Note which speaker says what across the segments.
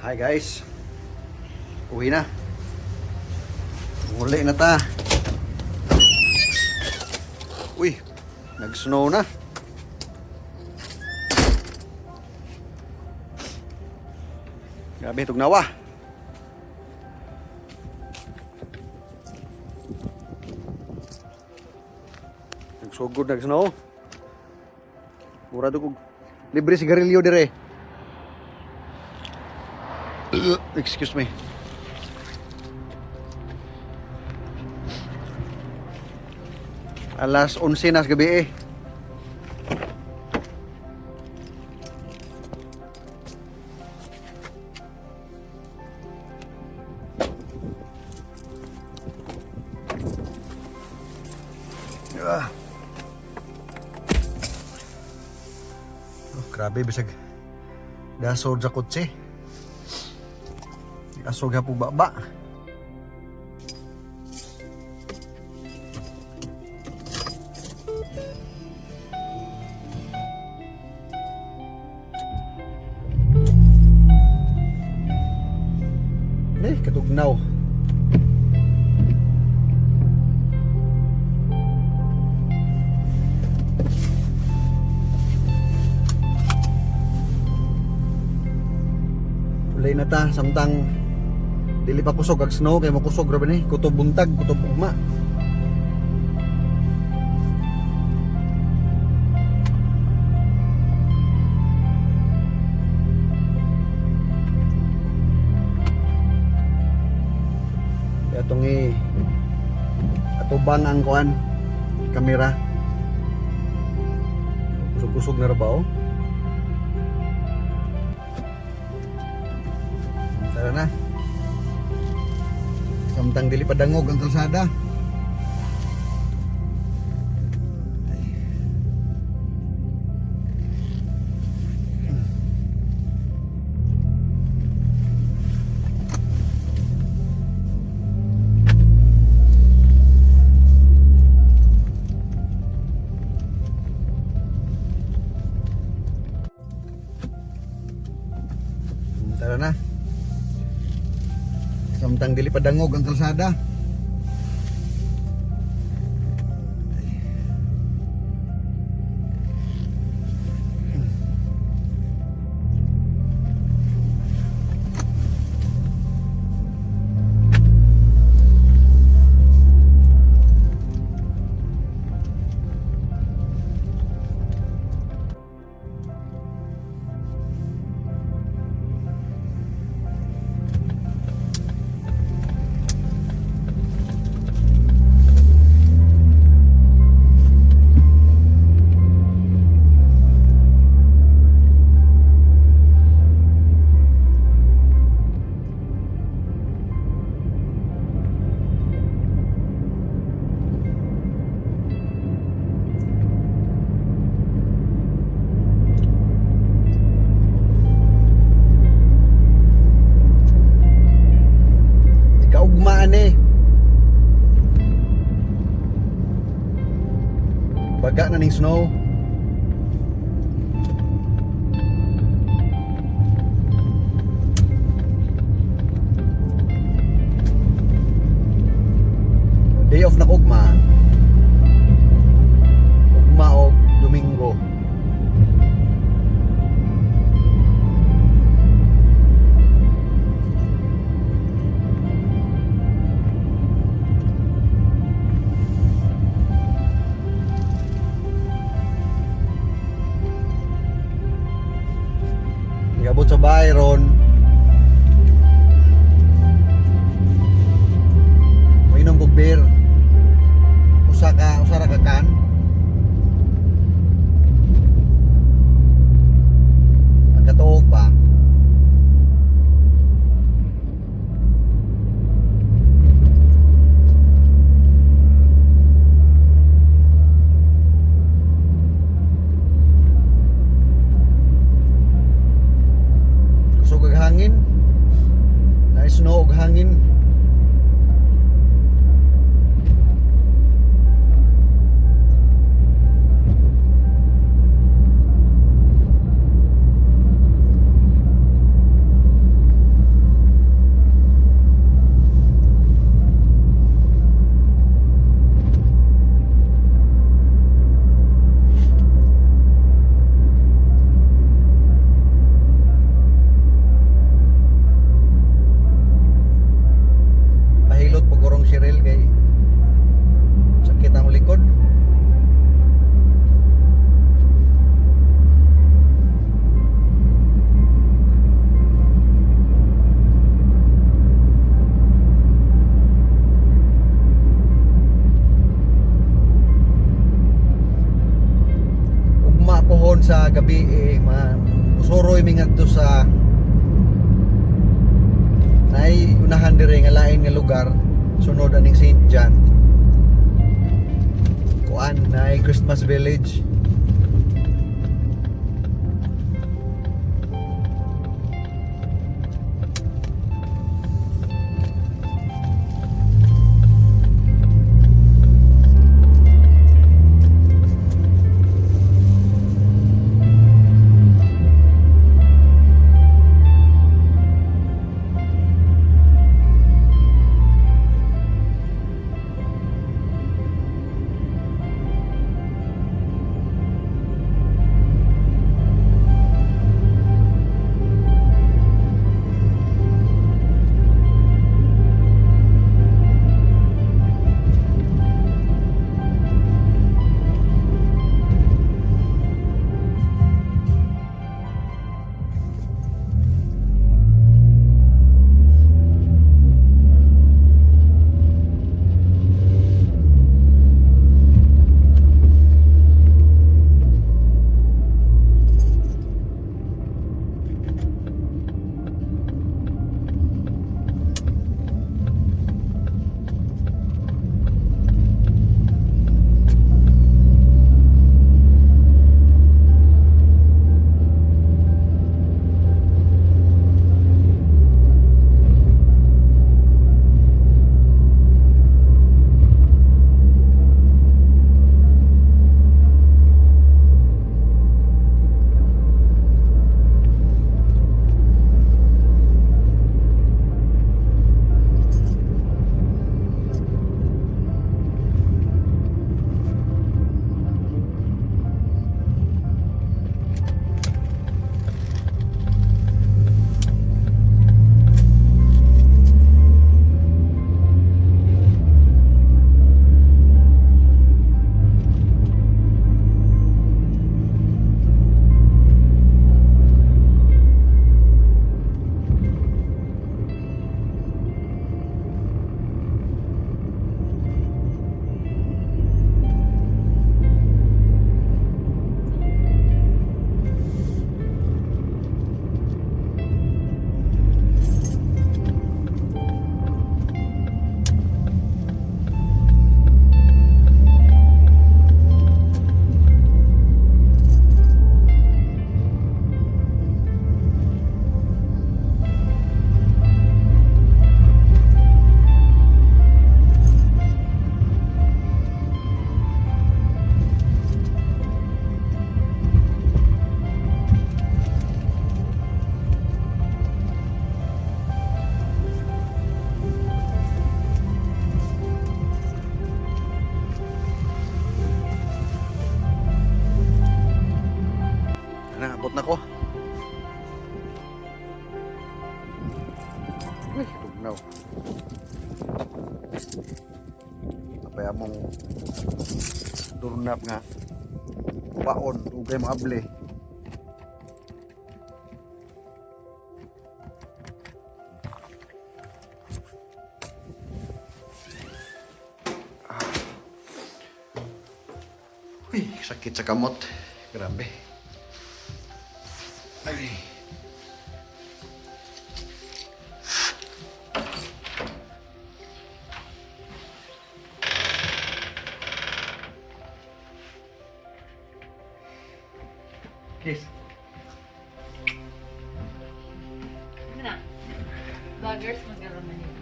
Speaker 1: Hi guys. Uwi na. Uli na ta. Uy, nag-snow na. Grabe, tugnawa. Nagsugod, nag-snow. Mura to kog libre sigarilyo dire. Excuse me. Alas 11 na sa gabi eh. Ah. Oh, grabe bisag dasod sa kotse. Asog ha po baba. Eh, katugnaw. Ulay na ta samtang dili pa kusog ag snow kay mokusog ra ba ni, kutob buntag, kutob ugma. Kaya itong atubang ang kuan kamera. Kusog-kusog na ra ba oh? Tara na. Samtang dili pa dangog ang kalsada. Tara na. Samtang dili pa dangog ang kalsada. Kaugmaan eh. Baga na ning snow. Day off na ugma. Ugma og Domingo. Niabot sa bahay ron. Mainom kog beer. Usa ra ka can. Pagkatuog pa. Kusog og hangin. Na snow og hangin. gabi eh, usuroy mi ngadto sa naay unahan dire nga lain nga lugar sunod aning St. John, kuan, naay Christmas Village. Ana, abot na ko. Uy, tugnaw. Apay among doorknob nga baon, ugay mo abli. Uy, sakit sa kamot. Grabe. Ay. Kiss.
Speaker 2: Ano na? Vloggers, magkaroon man yun.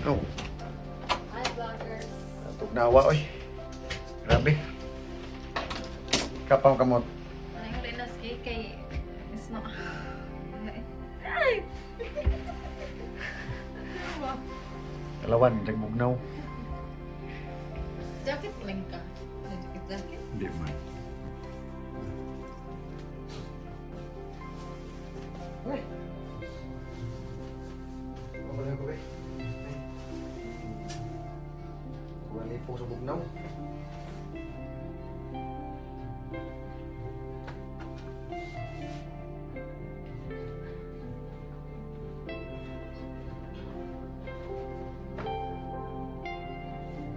Speaker 1: Oh,
Speaker 2: Hi, vloggers.
Speaker 1: tugnawa oy. Grabe. Kapang kamot.
Speaker 2: Ano yung rin cake kay Snow? Ay! Ano ba?
Speaker 1: Dalawan, nagbugnaw.
Speaker 2: Jacket lang ka. Jacket, jacket.
Speaker 1: Hindi man. Uy. Wala ko eh. Wala po sa bugnaw.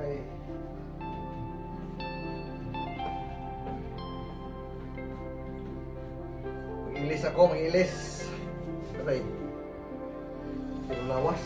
Speaker 1: Ay. Mangilis ako, mangilis. Aray. Pero lawas.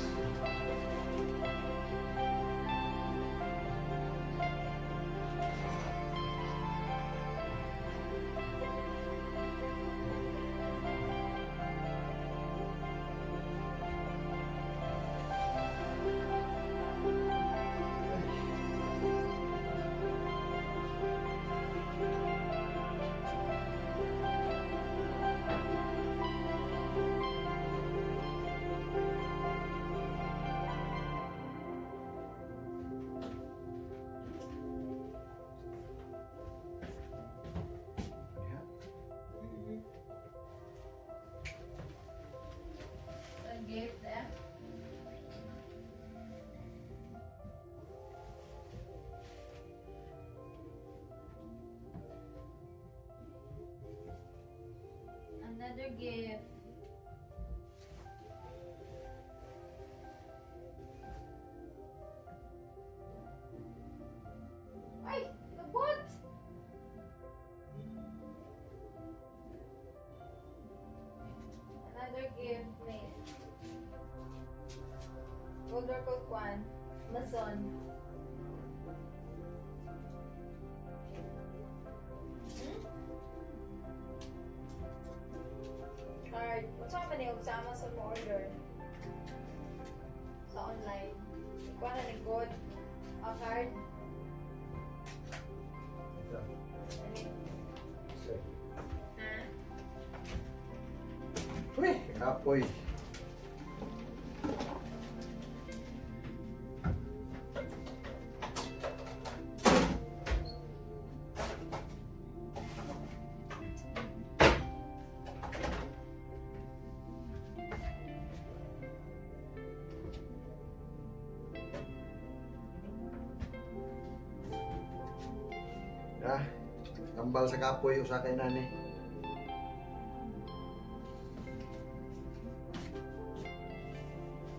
Speaker 2: Ang gift eh. Another gift. Ay! What? Another gift, mate. Order ko kwan. Amazon. Hmm? Card. What's man ni sa Amazon mo order? Sa online. Kuha na ni code. A card. Ano? Ha?
Speaker 1: Uy, kapoy. Ah, tambal sa kapoy usa kay nani.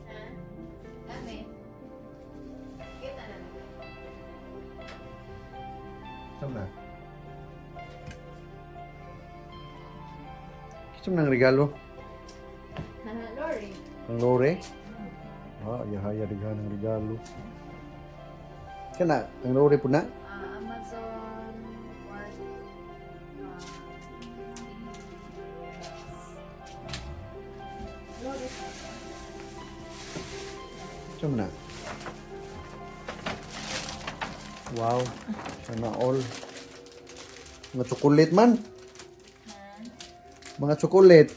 Speaker 2: Ha? Kami. Kita na natin.
Speaker 1: Saan na? Gusto mo ng regalo?
Speaker 2: Lori.
Speaker 1: Ang lore? Ah, yahaya righan ng regalo. Kana, ang lore po na?
Speaker 2: Ah, Amazon what? Lori.
Speaker 1: Gusto mo na? Wow, sana all. Mga chocolate man. Mga chocolate.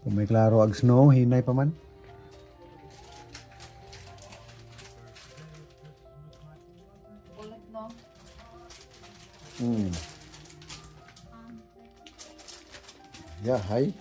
Speaker 1: Kung may klaro ag snow, hinay pa man.
Speaker 2: Ulit, no?
Speaker 1: Yeah, hi.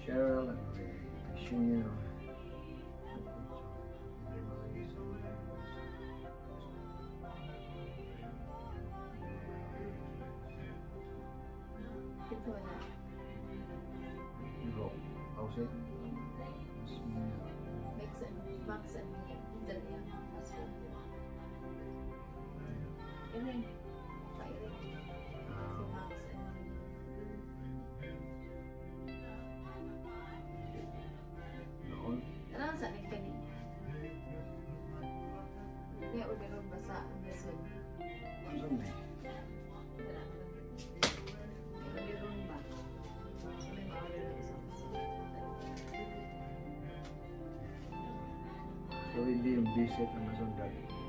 Speaker 1: Cheryl and Michelle.
Speaker 2: Ito na.
Speaker 1: Europe. How's it?
Speaker 2: Max and Max and me. Italia. Passport. Yun rin. Kayo. Si Max and me. Ano sa akin kanina? Kaya order ba sa Amazon? Wala. Kaya order ba? So may ma-order ako sa Amazon.
Speaker 1: So redeem, visit Amazon./redeem.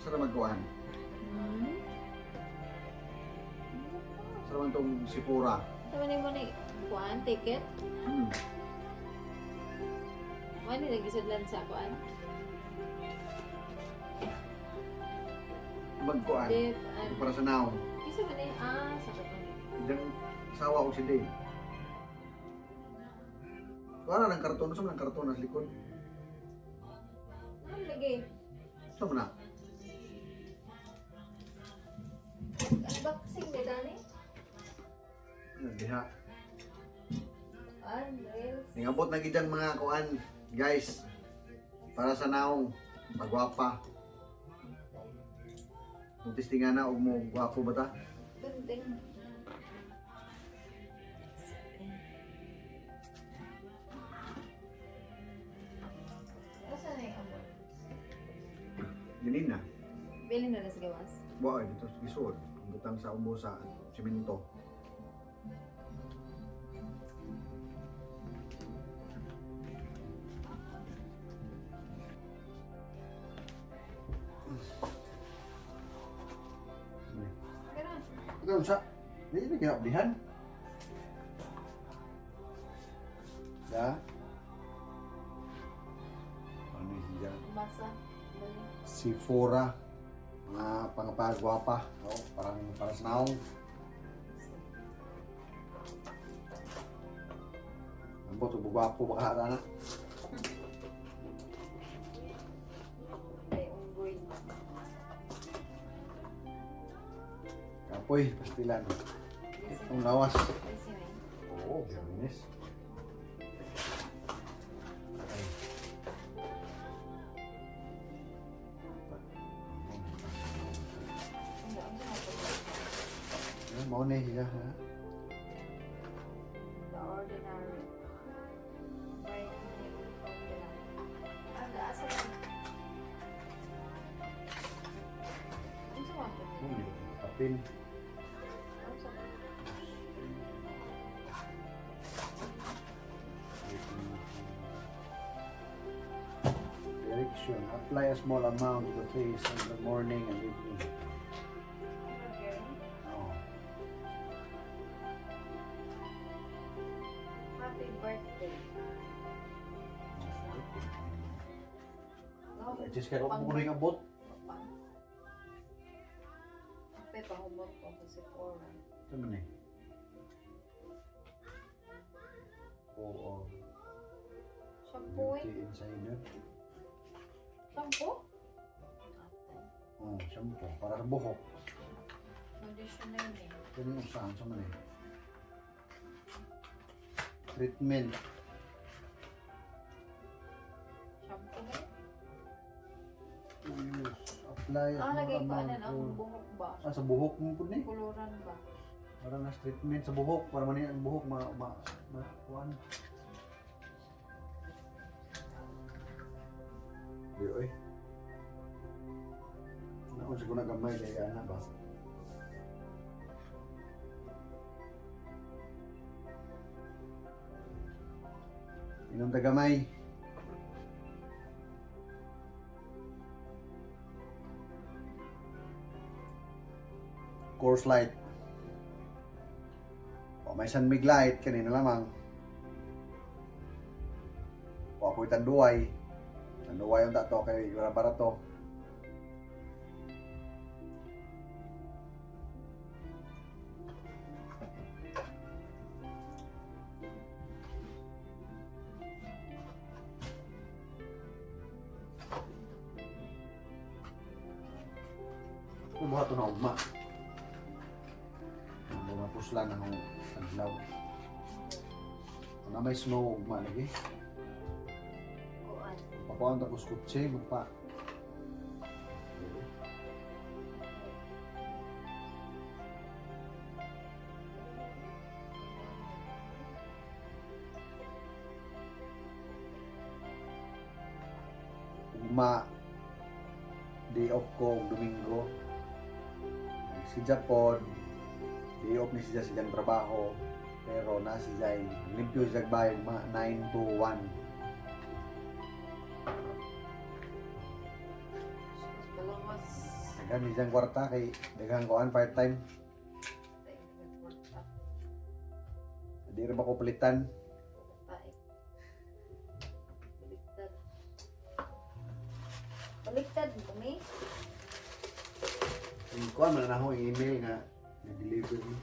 Speaker 1: Saan na magkuhan?
Speaker 2: Hmm?
Speaker 1: Saan naman itong Sipura?
Speaker 2: Tama ni mo ni kuan ticket? Wala ni nagisudlan sa kuan.
Speaker 1: Magkuan.
Speaker 2: Dip and
Speaker 1: Para sa naong.
Speaker 2: Isa ba ni? Ah, sa katong.
Speaker 1: Diyan sawa ko si Dave. Kuha na ng karton, sa ng karton sa likod.
Speaker 2: Ano lagi?
Speaker 1: Sa mo na?
Speaker 2: Unboxing ni Dani?
Speaker 1: Ano, diha.
Speaker 2: Unreal.
Speaker 1: Ningabot na gid mga kuan, guys. Para sa naong pagwapa. Kung testingan na og mo gwapo ba ta?
Speaker 2: Gunting. Asa na yung amor?
Speaker 1: Ginin na.
Speaker 2: Bili na lang sa gawas.
Speaker 1: Buo dito gisuod. Butang sa umbo sa simento.
Speaker 2: Pero,
Speaker 1: Ikaw sa di na ginablihan. Da. Ano siya?
Speaker 2: masa. Bali.
Speaker 1: Sephora. Mga pangapagwapa. Oo, parang para sa naong. Ambot, gwapo baka na.
Speaker 2: Ay, unggoy.
Speaker 1: Kapoy, pastilan. Itong lawas.
Speaker 2: Kasi may.
Speaker 1: Oo, Biyernes. Ay.
Speaker 2: Ang daan sa ako.
Speaker 1: Ano, mao na siya, ha?
Speaker 2: The ordinary. Right. Ordinary. Ang daan sa Ano sa mga
Speaker 1: Kapin.
Speaker 2: Ano sa mga
Speaker 1: Direction. Apply a small amount to the face in the morning and evening.
Speaker 2: Okay.
Speaker 1: Oo.
Speaker 2: Happy birthday. No?
Speaker 1: Just kaya kung muna yung abot.
Speaker 2: Pe, pahumot ko sa Sephora.
Speaker 1: Ito man eh. Oo.
Speaker 2: Shampoo eh.
Speaker 1: Beauty Insider.
Speaker 2: Shampoo?
Speaker 1: Oo, shampoo. Para sa buhok.
Speaker 2: Conditioner eh.
Speaker 1: Ito yung usahan sa man eh. Treatment.
Speaker 2: Shampoo eh.
Speaker 1: To use. Apply a
Speaker 2: Ah,
Speaker 1: small
Speaker 2: lagay ko
Speaker 1: amount
Speaker 2: ano na,
Speaker 1: to-
Speaker 2: buhok ba?
Speaker 1: Ah, sa buhok mo po ni.
Speaker 2: Kuluran ba?
Speaker 1: Para na treatment sa buhok. Para man ang buhok ma ma ma kuan. Di oy. Naon siguro na gamay kay ana ba? Inom ta gamay. Course Light. O may San Mig Light kanina lamang. O ako'y tanduay. Tanduay ang tato kay wala barato. Kumuha to na ugma. Mga puslan ang adlaw. Ano may snow ugma lagi.
Speaker 2: Kuan.
Speaker 1: Pakuan tapos kutse magpa. Ugma day off ko og Domingo. Si Japon, day off ni siya sa iyang trabaho, pero na si Zay, limpyo siya bahay mga 9 to 1.
Speaker 2: Mas balawas.
Speaker 1: Daghan ni siyang kwarta kay daghang kuan part time.
Speaker 2: Tayo nag-work up.
Speaker 1: Di ra ba ko palitan?
Speaker 2: Tayo. Baliktad. Baliktad mo kami.
Speaker 1: Yung kuan man na ako yung email nga na-deliver mo.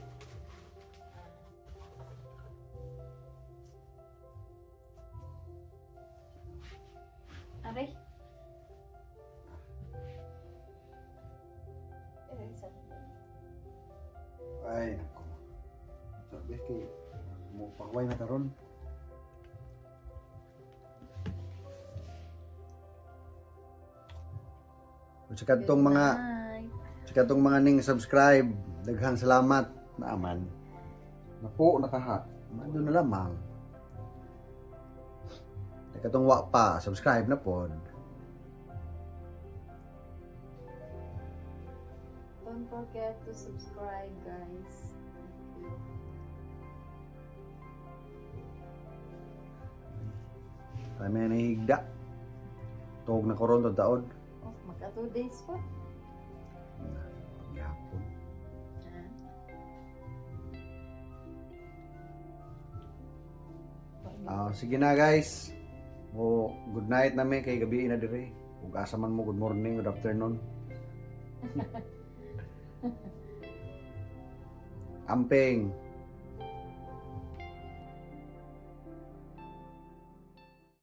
Speaker 2: Aray. Eh,
Speaker 1: Ay, nako. Sabi kay mo pahuway na karon. Ug sa kadtong mga
Speaker 2: Night.
Speaker 1: sa kadtong mga ning subscribe, daghang salamat naaman. Napo nakaha. Mando na lamang. Sa katong wa pa, subscribe na pod.
Speaker 2: Don't forget to subscribe, guys. Thank you.
Speaker 1: Tayo may nahigda. Tuog na koron to taod.
Speaker 2: Oh, magka 2 days pa.
Speaker 1: Na, gihapon.
Speaker 2: Ah.
Speaker 1: Ah, sige na, guys. Mo good night na mi kay gabi na dire. Ug asa man mo, good morning, good afternoon. Amping.